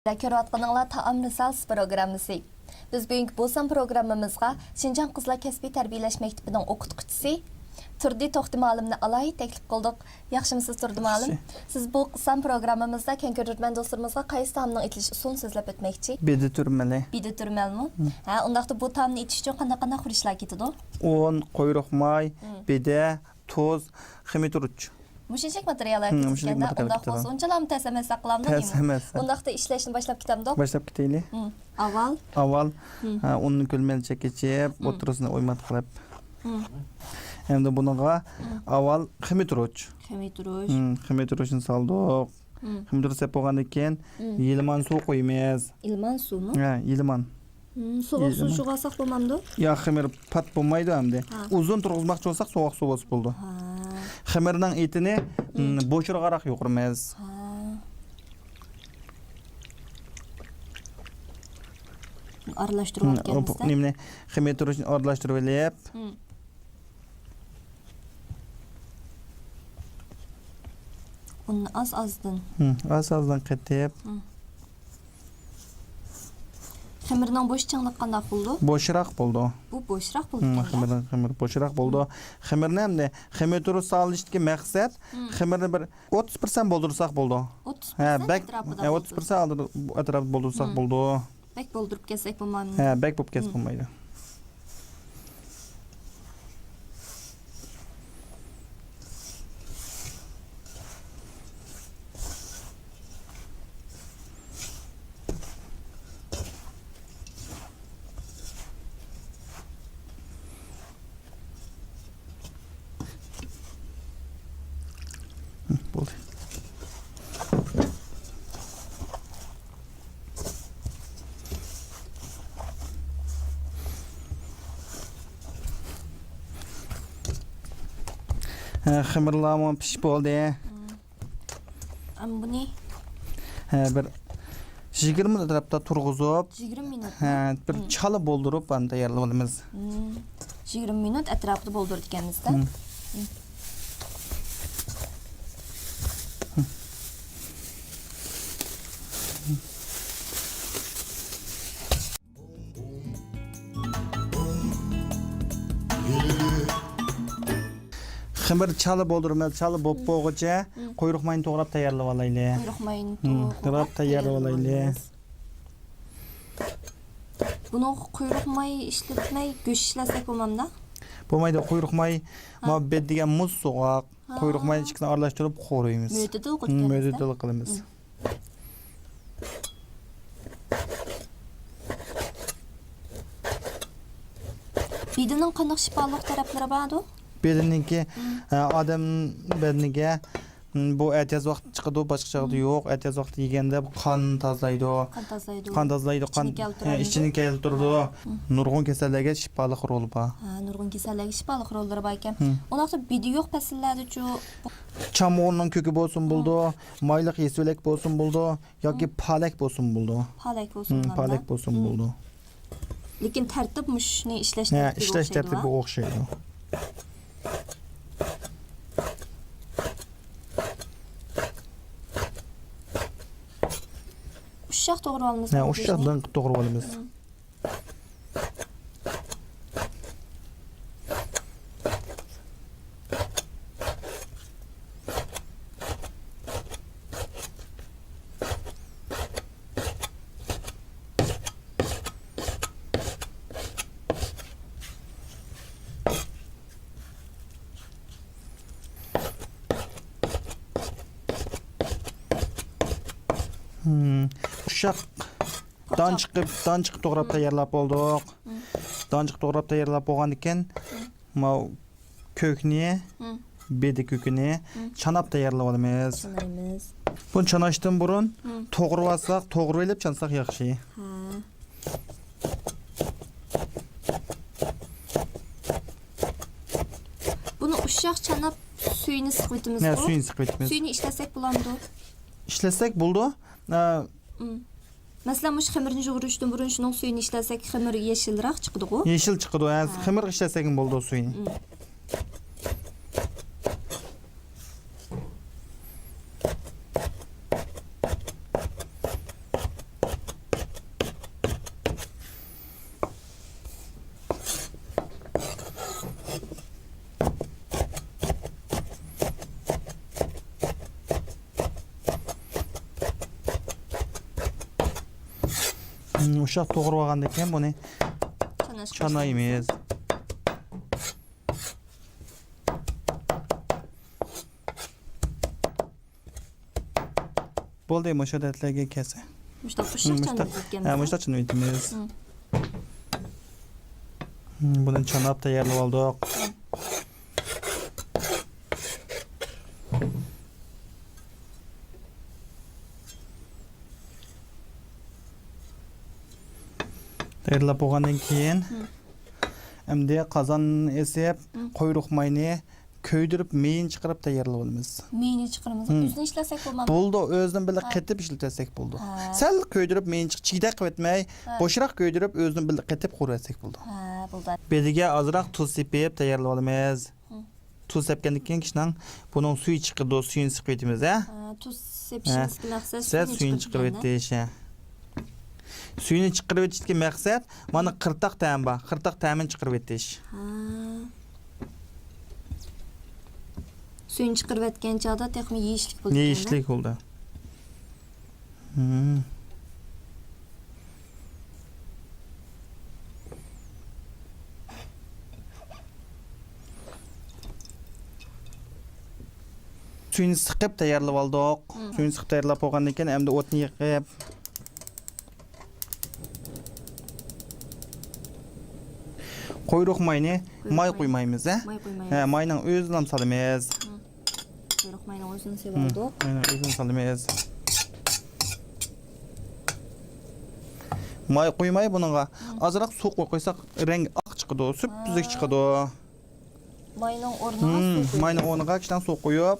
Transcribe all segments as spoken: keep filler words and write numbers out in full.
سىلەر كۆرۈۋاتقىنىڭلار تائام رىسالىسى پروگراممىسى. بىز بۈگۈنكى بۇ سان پروگراممىمىزغا شىنجاڭ قىزلار كەسپىي تەربىيەلەش مەكتىپىنىڭ ئوقۇتقۇچىسى تۇردى توختى مۇئەللىمنى ئالاھىدە تەكلىپ قىلدۇق. ياخشىمۇسىز، تۇردى مۇئەللىم؟ ياخشى. سىز بۇ سان پروگراممىمىزدا كەڭ كۆرۈرمەن دوستلىرىمىزغا قايسى تائامنىڭ ئېتىلىش ئۇسۇلىنى سۆزلەپ ئۆتمەكچى؟ بېدە تۈرمىلى. بېدە تۈرمەلمۇ؟ ھە، ئۇنداقتا بۇ تائامنى ئېتىش ئۈچۈن قانداق، قانداق خىل ئىشلار كېتىدۇ؟ ئۇن، قۇيرۇق ماي، بېدە، تۇز، خىمىيە تۈرۈچ. مۇشۇنچىلىك ماتېرىياللار كېتىدىكەن-دە، ئۇنداق بولسا ئۇنچىلامۇ تەس ئەمەس، ساقلامدۇ؟ تەس ئەمەس. ئۇنداقتا ئىشلەشنى باشلاپ كېتەمدۇق؟ باشلاپ كېتەيلى. ئاۋۋال. ئاۋۋال، ھە، ئۇننى كۆلمەلچە كېچىپ، ئوتتۇرىسىنى ئويمات قىلىپ. ئەمدى بۇنىڭغا ئاۋۋال خىمىيە تۈرۈچ. خىمىيە تۈرۈچ. خىمىيە تۈرۈچنى سالدۇق. خىمىيە تۈرۈچ سېلىپ بولغاندىن كېيىن، يىلمان سۇ قۇيىمىز. يىلمان سۇمۇ؟ ھە، يىلمان. سۇغا سۇ شۇغۇرساق بولمامدۇ؟ ياق، خېمىر پات بولمايدۇ ئەمدى. ئۇزۇن تۇرغۇزماقچى بولساق، سوغۇق سۇ بولسا بولىدۇ. خېمىرنىڭ ئېتىنى، م، بوشىراقراق يۇقۇرىمىز. ئارىلاشتۇرۇۋاتقىنىمىزدا. نېمىنى، خېمىر تۈرۈچنى ئارىلاشتۇرۇۋېلىپ. ئۇنى ئاز-ئازدىن. ئاز-ئازدىن قېتىپ. خېمىرنىڭ بوشچانلىقى قانداق بولىدۇ؟ بوشراق بولىدۇ. بۇ بوشراق بولىدۇ. خېمىرنىڭ خېمىرى بوشراق بولىدۇ. خېمىرنى ئەمدى، خېمىر تۈرى سالىشتىكى مەقسەت، خېمىرنى بىر ئوتتۇز پىرسەنت بولدۇرساق بولىدۇ. ئوتتۇز پىرسەنت ئەتراپىدا. ھە، بەك، ھە، ئوتتۇز پىرسەنت ئەتراپىدا بولدۇرساق بولىدۇ. بەك بولدۇرۇپ كەتسەك بولمامدۇ؟ ھە، بەك بولۇپ كەتسە بولمايدۇ. بولدى. ھە، خېمىرلارمۇ پىشىپ بولدى. ئەمما بۇنى، ھە، بىر يىگىرمە مىنۇت ئەتراپىدا تۇرغۇزۇپ، يىگىرمە مىنۇت، ھە، بىر چالا بولدۇرۇپ، ئاندىن تەييارلاپ ئالىمىز. يىگىرمە مىنۇت ئەتراپىدا بولدۇرىدىكەنمىز-دە. خېمىر چالا بولدۇرىمىز، چالا بولۇپ بولغۇچە قۇيرۇق ماينى توغراپ تەييارلىۋالايلى. قۇيرۇق ماينى توغراپ تەييارلىۋالايلى. بۇنىڭغا قۇيرۇق ماي ئىشلەتمەي، گۆش ئىشلەتسەك بولمامدا؟ بولمايدۇ، قۇيرۇق ماي، مۇھەببەت دېگەن مۇز سوغۇق. قۇيرۇق ماينى ئىچىگە ئارىلاشتۇرۇپ قورۇيمىز. مۆتىدىل قىلىمىز. بېدىنىڭ قانداق شىپالىق تەرەپلىرى باردۇ؟ بېدىنىڭكى، ئادەم بەدىنىگە، بۇ ئەتىياز ۋاقتى چىقىدۇ، باشقا چاغدا يوق. ئەتىياز ۋاقتى يېگەندە بۇ قان تازىلايدۇ. قان تازىلايدۇ. قان تازىلايدۇ، قان، ئىچىنى كەلتۈرىدۇ. نۇرغۇن كېسەللەرگە شىپالىق رولى بار. ھە، نۇرغۇن كېسەللەرگە شىپالىق روللىرى بار ئىكەن. ئۇنداقتا بېدە يوق پەسىللەردىچۇ؟ چامغۇرنىڭ كۆكى بولسۇن بولىدۇ، مايلىق يېسىۋېلەك بولسۇن بولىدۇ، ياكى پالەك بولسۇن بولىدۇ. پالەك بولسۇن بولىدۇ. لېكىن تەرتىپ مۇشۇنى ئىشلەش تەرتىپىگە ئوخشايدۇ. ئۇششاق توغرىۋالىمىز. ھە، ئۇششاق دىڭ قىلىپ توغرىۋالىمىز. ئۇششاق دانچىقىپ، دانچىقىپ توغراپ تەييارلاپ بولدۇق. دانچىقىپ توغراپ تەييارلاپ بولغاندىكىن، ماۋۇ كۆكنى، بېدە كۆكىنى چاناپ تەييارلاپ ئالىمىز. بۇنى چاناشتىن بۇرۇن توغرىۋالساق، توغرىۋېلىپ چانىساق ياخشى. بۇنى ئۇششاق چاناپ، سۈيىنى سىقىۋېتىمىزغۇ؟ ھە، سۈيىنى سىقىۋېتىمىز. سۈيىنى ئىشلەتسەك بولامدۇ؟ ئىشلەتسەك بولىدۇ. ئە، مەسىلەن، مۇشۇ خېمىرنى يۇغۇرۇشتىن بۇرۇن شۇنىڭ سۈيىنى ئىشلەتسەك، خېمىر يېشىلراق چىقىدىغۇ؟ يېشىل چىقىدۇ، ھە. خېمىرغا ئىشلەتسەكمۇ بولىدۇ سۈيىنى. مم. مۇشۇنداق توغرىۋالغاندىن كېيىن بۇنى چانايمىز. بولدى، مۇشۇ دەتلەرگە كەلسە. مۇشۇنداق ئۇششاق چانىلىپ كەتكەن. ھە، مۇشۇنداق چانىۋېتىمىز. بۇنى چاناپ تەييارلىۋالدۇق. تەييارلاپ بولغاندىن كېيىن، ئەمدى قازان ئېسىپ، قۇيرۇق ماينى كۆيدۈرۈپ، مېيىنى چىقىرىپ تەييارلىۋالىمىز. مېيىنى چىقىرىمىز. ئۆزىنى ئىشلەتسەك بولمامدۇ؟ بولىدۇ، ئۆزىنى بىللە قېتىپ ئىشلىتىۋەتسەك بولىدۇ. سەل كۆيدۈرۈپ، مېيىنى چىق-، چىگدەك قىلىۋەتمەي، بوشراق كۆيدۈرۈپ، ئۆزىنى بىللە قېتىپ قۇرۇۋەتسەك بولىدۇ. ھە، بولدى. بېدىگە ئازراق تۇز سېپىپ تەييارلىۋالىمىز. تۇز سەپكەندىن كېيىن كىشىنىڭ بۇنىڭ سۈيى چىقىدۇ، سۈيىنى سىقىۋېتىمىز، ھە؟ ھە، تۇز سېپىشىمىزدىكى مەقسەت سەل سۈيىنى چىقىرىۋېتىش، ھە. سۈيىنى چىقىرىۋېتىشتىكى مەقسەت، مانا قىرتاق تەمى بار، قىرتاق تەمىنى چىقىرىۋېتىش. ھە. سۈيىنى چىقىرىۋەتكەن چاغدا تېخىمۇ يېيىشلىك بولىدۇ. يېيىشلىك بولىدۇ. سۈيىنى سىقىپ تەييارلىۋالدۇق. سۈيىنى سىقىپ تەييارلاپ بولغاندىن كېيىن، ئەمدى ئوتنى يېقىپ، قۇيرۇق ماينى، ماي قۇيمايمىز، ھە؟ ماي قۇيمايمىز. ھە، ماينىڭ ئۆزىنى سالىمىز. قۇيرۇق ماينىڭ ئۆزىنى سېلىۋالدۇق. ماينىڭ ئۆزىنى سالىمىز. ماي قۇيماي بۇنىڭغا ئازراق سۇ قويۇپ قويساق، رەڭگى ئاق چىقىدۇ، سۈپسۈزۈك چىقىدۇ. ماينىڭ ئورنىغا سۇ قويۇپ. ماينىڭ ئورنىغا كىچىككىنە سۇ قويۇپ،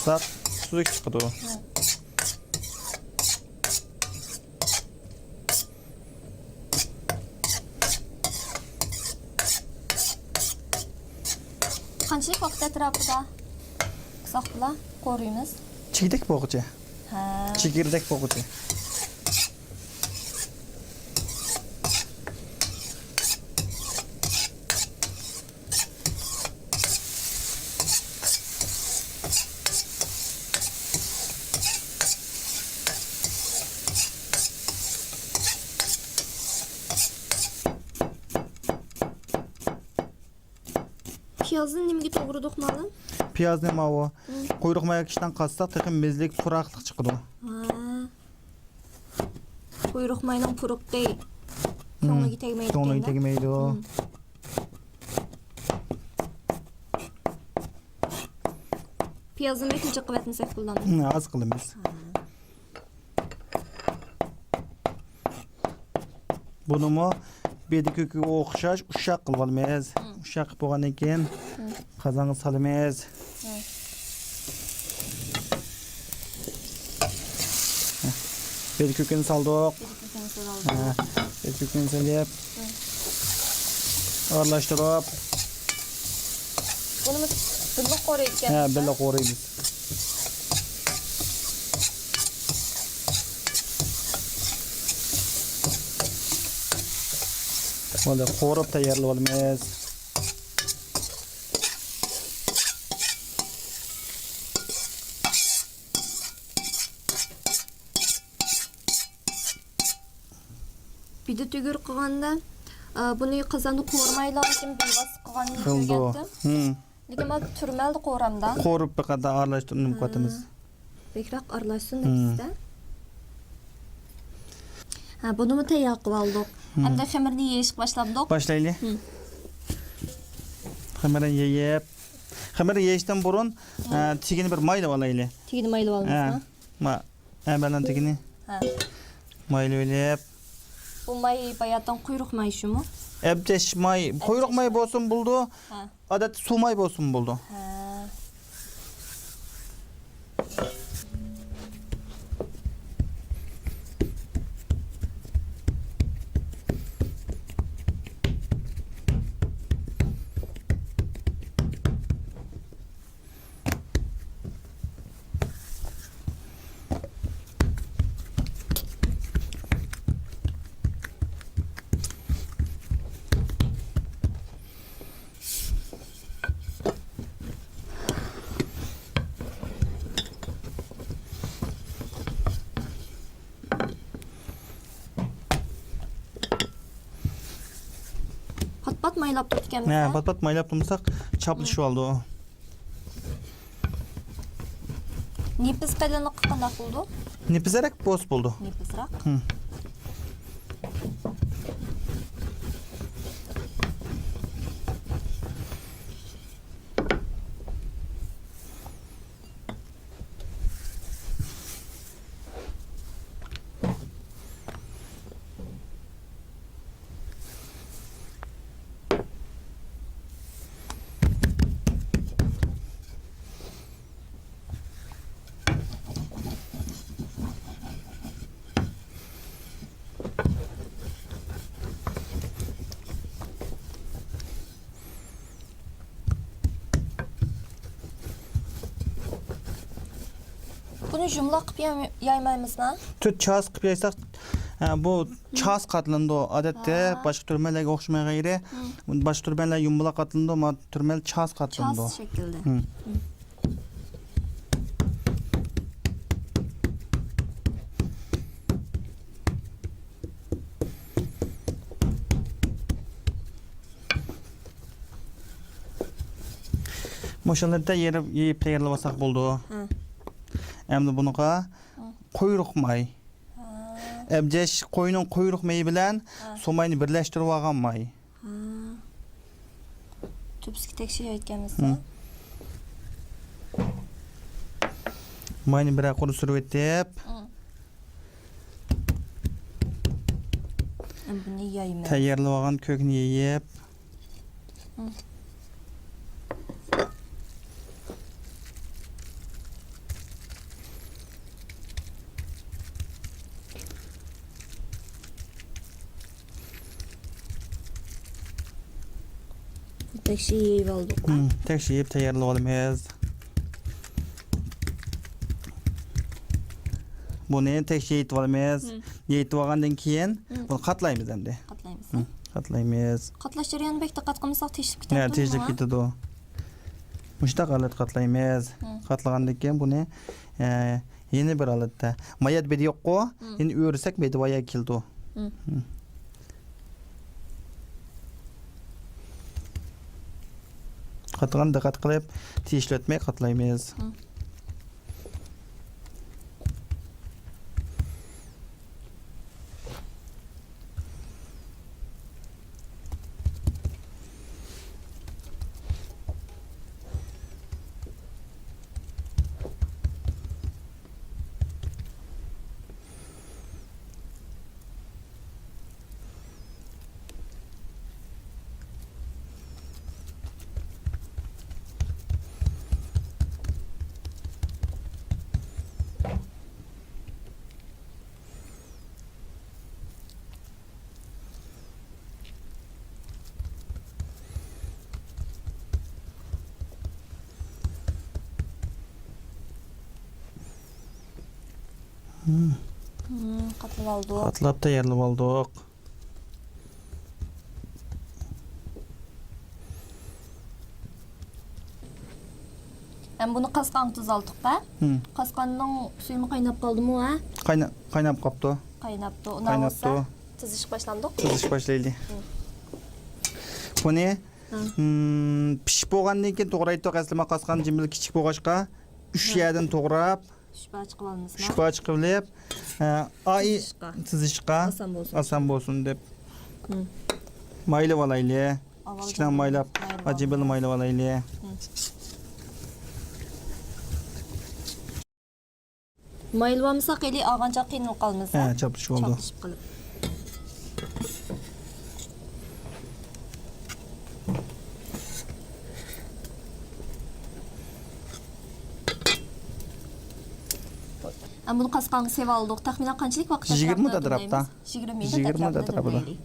ساپ سۈزۈك چىقىدۇ. قانچىلىك ۋاقىت ئەتراپىدا قىلساق بولا، قورۇيمىز؟ چىگدەك بولغۇچە. ھە. چېكىردەك بولغۇچە. پىيازنى نېمىگە توغرىدۇق، مۇئەللىم؟ پىيازنى ماۋۇ قۇيرۇق مايغا كىشىدىن قاتساق، تېخى مېزىلىك پۇراقلىق چىقىدۇ. ھە. قۇيرۇق ماينىڭ پۇرىقى كۆڭلىگە تەگمەيدىكەن-دە. كۆڭلىگە تەگمەيدۇ. پىيازنى بەكمۇ جىق قىلىۋەتمىسەك بولامدۇ؟ ھە، ئاز قىلىمىز. ھە. بۇنىمۇ بېدە كۆكىگە ئوخشاش ئۇششاق قىلىۋالىمىز. ئۇششاق قىلىپ بولغاندىن كېيىن قازانغا سالىمىز. بېدە كۆكىنى سالدۇق. بېدە كۆكىنى سالدۇق. بېدە كۆكىنى سېلىپ، ئارىلاشتۇرۇپ. بۇنىمۇ بىللە قورۇيدىكەن. ھە، بىللە قورۇيمىز. بولدى، قورۇپ تەييارلىۋالىمىز. بېدە تۈگۈر قىلغاندا، ئا، بۇنى قازاندا قورۇمايلا، لېكىن بىۋاسىتە قىلغاننى كۆرگەنتىم. لېكىن مانا تۈرمەلدە قورامدا. قورۇپ بىر قەدەر ئارىلاشتۇرۇپ نېمە قىلىۋاتىمىز. بەكرەك ئارىلاشسۇن دەپسىز-دە. ھە، بۇنىمۇ تەييار قىلىۋالدۇق. ئەمدى خېمىرنى يېيىشقا باشلامدۇق؟ باشلايلى. خېمىرنى يېيىپ، خېمىرنى يېيىشتىن بۇرۇن، ئە، تېگىنى بىر مايلىۋالايلى. تېگىنى مايلىۋالىمىزمۇ؟ ھە. ما-، ئەمەلدىن تېگىنى. ھە. مايلىۋېلىپ. بۇ ماي باياتىن قۇيرۇق ماي شۇمۇ؟ ئەبدەش ماي، قۇيرۇق ماي بولسىمۇ بولىدۇ. ھە. ئادەتتە سۇ ماي بولسىمۇ بولىدۇ. ھە. مايلاپ تۇرىدىكەنمىز، ھە، ھە؟ پات-پات مايلاپ تۇرمىساق، چاپلىشىۋالىدۇ. نېپىز قېلىنلىقى قانداق بولىدۇ؟ نېپىزرەك بولسا بولىدۇ. نېپىزراق. ھىم. بۇنى يۇمىلاق قىلىپ ياي-، يايمايمىزما؟ تۆت چاس قىلىپ يايساق، ھە، بۇ چاس قاتلىنىدۇ. ئادەتتە ھا. باشقا تۈرمەلەرگە ئوخشىماي غەيرى، ھىم. باشقا تۈرمەلەر يۇمىلاق قاتلىنىدۇ، ما تۈرمەل چاس قاتلىنىدۇ. چاس شەكىلدە. ھىم. ھىم. مۇشۇلاردا يېرىپ، يېيىپ تەييارلىۋالساق بولىدۇ. ھە. ئەمدى بۇنىڭغا ھە. قۇيرۇق ماي. ھە. ئەبجەش قوينىڭ قۇيرۇق مېيى بىلەن ھە. سۇماينى بىرلەشتۈرۈپ ئالغان ماي. ھە. تۈپۈسكە تەكشى يەيدىكەنمىز. ھە. ماينى بىرەر قۇر سۈرۈۋېتىپ. ھە. بۇنى يايمايمىز. تەييارلىۋالغان كۆكنى يېيىپ. تەكشى يېيىپ ئالدۇق. ھىم، تەكشى يېيىپ تەييارلىۋالىمىز. بۇنى تەكشى يېيىتىۋالىمىز. ھىم. يېيىتىۋالغاندىن كېيىن ھىم. بۇنى قاتلايمىز ئەمدى. قاتلايمىز. ھىم، قاتلايمىز. قاتلاش جەريانى بەك دىققەت قىلمىساق تېشىپ ھە، كېتەتتىمۇ؟ تېشىپ كېتىدۇ. مۇشۇنداق ھالەت قاتلايمىز. ھىم. قاتلىغاندىن كېيىن بۇنى، ئە، يەنە بىر ھالەتتە. مايات بېدى يوققۇ، ھىم. يەنە ئۆرۈسەك بېدى بايا كېلىدۇ. ھىم. ھىم. قاتلىغان دىققەت قىلىپ، تېشىۋەتمەي قاتلايمىز. ھىم. ھىم، قاتلىۋالدۇق. قاتلاپ تەييارلىۋالدۇق. ھەم بۇنى قاسقانغا تۇزالدۇق-دە. ھىم. قاسقاننىڭ سۈيىمۇ قايناپ قالدىمۇ، ھە؟ قاينا-، قايناپ قاپتۇ. قايناپتۇ. ئۇنداق بولسا، قايناپتۇ. تىزىشقا باشلامدۇق؟ تىزىشقا باشلايلى. ھىم. بۇنى، ھىم. ھىم، پىشىپ بولغاندىن كېيىن توغرايتتۇق. ئەسلى ما قاسقان جىمىل كىچىك بولغاچقا، ئۈچ ھىم. يەردىن توغراپ، ئۈچ پارچە قىلىۋالىمىزمۇ؟ ئۈچ پارچە قىلىپ، ئە، ئاي تىزىشقا. تىزىشقا ئاسان بولسۇن. ئاسان بولسۇن دەپ. ھىم. مايلىۋالايلى. ئاۋۋال كىچىككىنە مايلاپ، مايلىۋالايلى. ئاجىبىل مايلىۋالايلى. ھىم. مايلىۋالمىساق، ھېلى ئالغانچە قىينىلىپ قالىمىز، ھە، ھە؟ چاپلىشىپ قالىدۇ. چاپلىشىپ قالىدۇ. ئەمما بۇنى قاسقانغا سېلىۋالدۇق. تەخمىنەن قانچىلىك ۋاقىت ئەتراپىدا دەملەيمىز؟ يىگىرمە مىنۇت ئەتراپىدا. يىگىرمە مىنۇت ئەتراپىدا دەملەيلى.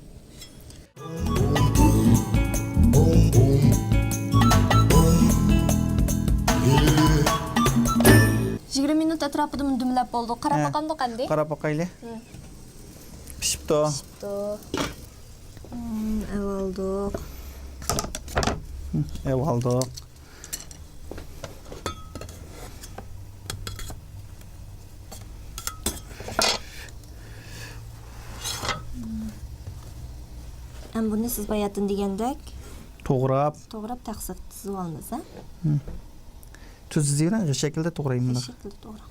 يىگىرمە مىنۇت ئەتراپىدا بۇنى دۈملەپ بولدۇق. قاراپ باقامدۇق ئەمدى؟ قاراپ باقايلى. پىشىپتۇ. پىشىپتۇ. ئەۋالدۇق. ئەۋالدۇق. ئەمما بۇنى سىز باياتىن دېگەندەك توغراپ. توغراپ تەخسىگە تىزىۋالىمىز، ھە؟ تۈز تىزىۋېلىڭ، شەكىلدە توغرايمەن. شەكىلدە توغراڭ.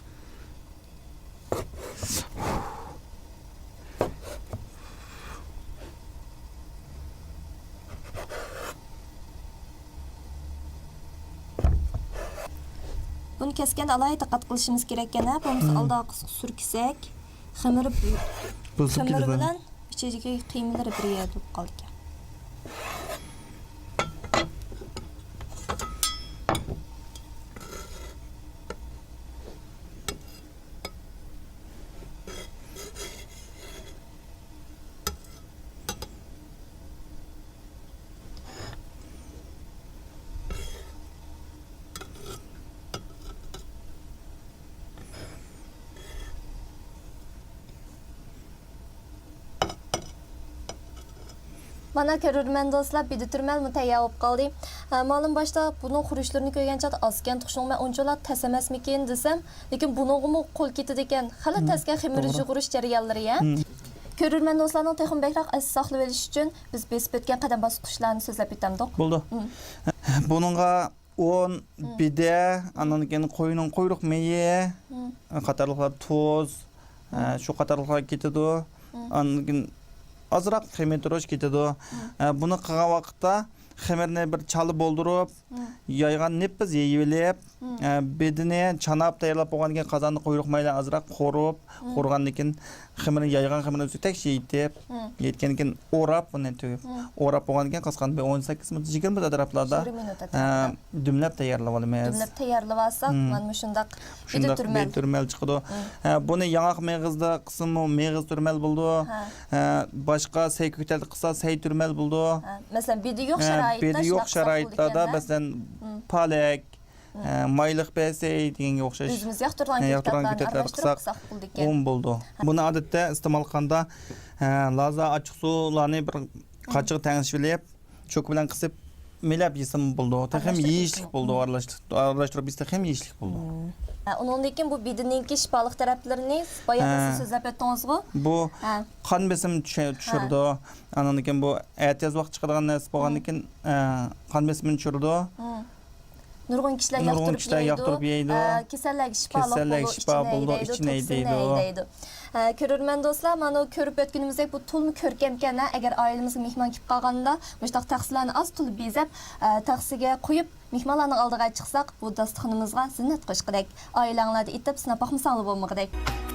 بۇنى كەسكەندە ئالاھىدە دىققەت قىلىشىمىز كېرەك يەنە، بولمىسا ئالدى ئارقىسىغا سۈركىسەك، خېمىر، بۇزۇلۇپ خېمىر كېتىدۇ. بىلەن ئىچىدىكى قىيمىلىرى بىر يەردە بولۇپ قالىدىكەن. مانا، كۆرۈرمەن دوستلار، بېدە تۈرمەلمۇ تەييار بولۇپ قالدى. ھە، مۇئەللىم، باشتا بۇنىڭ خۇرۇچلىرىنى كۆرگەن چاغدا ئازكەن تۇخشىنىڭ، مەن ئۇنچىۋالا تەس ئەمەسمىكىن دېسەم، لېكىن بۇنىڭغىمۇ قول كېتىدىكەن. خېلى تەسكەن خېمىر يۇغۇرۇش جەريانلىرى، ھە. كۆرۈرمەن دوستلارنىڭ تېخىمۇ بەكرەك ئەستە ساقلىۋېلىش ئۈچۈن بىز بېسىپ ئۆتكەن قەدەم باسقۇچلارنى سۆزلەپ ئۆتەمدۇق. بولدى. بۇنىڭغا ئۇن، بىدە، ئاندىن كېيىن قوينىڭ قۇيرۇق مېيى قاتارلىقلار، تۇز، ئە، شۇ قاتارلىقلار كېتىدۇ. ئاندىن كېيىن ئازراق خېمىر تۇرۇش كېتىدۇ. ئە، بۇنى قىلغان ۋاقىتتا خېمىرنى بىر چالا بولدۇرۇپ، يايغان نېپىز يېيىۋېلىپ، ئە، بېدىنى چاناپ تەييارلاپ بولغاندىن كېيىن قازاندا قۇيرۇق مەيلى ئازراق قورۇپ، قورۇغاندىن كېيىن خېمىرنى، يايغان خېمىرنى ئۆزى تەكشى يېيىپ، يېيىتكەندىن كېيىن ئوراپ، بۇنى تۈگۈپ، ئوراپ بولغاندىن كېيىن قاسقان بىر ئون سەككىز مىنۇت، يىگىرمە مىنۇت ئەتراپلاردا، يىگىرمە مىنۇت ئەتراپىدا. ئە، دۈملەپ تەييارلىۋالىمىز. دۈملەپ تەييارلىۋالساق، مانا مۇشۇنداق بىدە تۈرمەل. بىدە تۈرمەل چىقىدۇ. ھە، بۇنى ياڭاق مېغىزدا قىلسىمۇ مېغىز تۈرمەل بولىدۇ. ھە، باشقا سەي كۆكتاتلىق قىلسا سەي تۈرمەل بولىدۇ. ھە، مەسىلەن، بىدە يوق شارائىتتا، بىدە يوق شارائىتلاردا، مەسىلەن، پالەك، ئە، مايلىق بەسەي دېگەنگە ئوخشاش. ئۆزىمىز ياقتۇرىدىغان كۆكتاتلارنى ئارىلاشتۇرۇپ قىلساق بولىدىكەن. ئۇن بولىدۇ. بۇنى ئادەتتە ئىستېمال قىلغاندا، ئە، لازا ئاچچىقسۇلارنى بىر قاچىغا تەڭشىۋېلىپ، چوكا بىلەن قىسىپ مىلەپ يېسىمۇ بولىدۇ. تېخىمۇ يېيىشلىك بولىدۇ. ئارىلاشتۇرۇپ، ئارىلاشتۇرۇپ يېسە تېخىمۇ يېيىشلىك بولىدۇ. ھە، ئۇنىڭدىن كېيىن بۇ بىدىنىڭكى شىپالىق تەرەپلىرىنى بايا سىز سۆزلەپ ئۆتتىڭىزغۇ. بۇ قان بېسىمنى چۈشە-، چۈشۈرىدۇ. ئاندىن كېيىن بۇ ئەتىياز ۋاقتى چىقىدىغان نەرسە بولغاندىن كېيىن، ئە، قان بېسىمنى چۈشۈرىدۇ. نۇرغۇن كىشىلەر ياقتۇرۇپ يەيدۇ. ئە، كېسەللەرگە شىپالىق بولىدۇ، ئىچىنى ھەيدەيدۇ، توكسىننى ھەيدەيدۇ. ئە، كۆرۈرمەن دوستلار، مانا كۆرۈپ ئۆتكىنىمىزدەك بۇ تولىمۇ كۆركەمكەن، ھە. ئەگەر ئائىلىمىزگە مېھمان كېلىپ قالغاندا مۇشۇنداق تەخسىلەرنى ئاز تولا بېزەپ، ئە، تەخسىگە قويۇپ، مېھمانلارنىڭ ئالدىغا چىقساق، بۇ داستىخىنىمىزغا زىننەت قوشقۇدەك. ئائىلەڭلاردا ئېتىپ سىناپ باقمىساڭلار بولمىغۇدەك.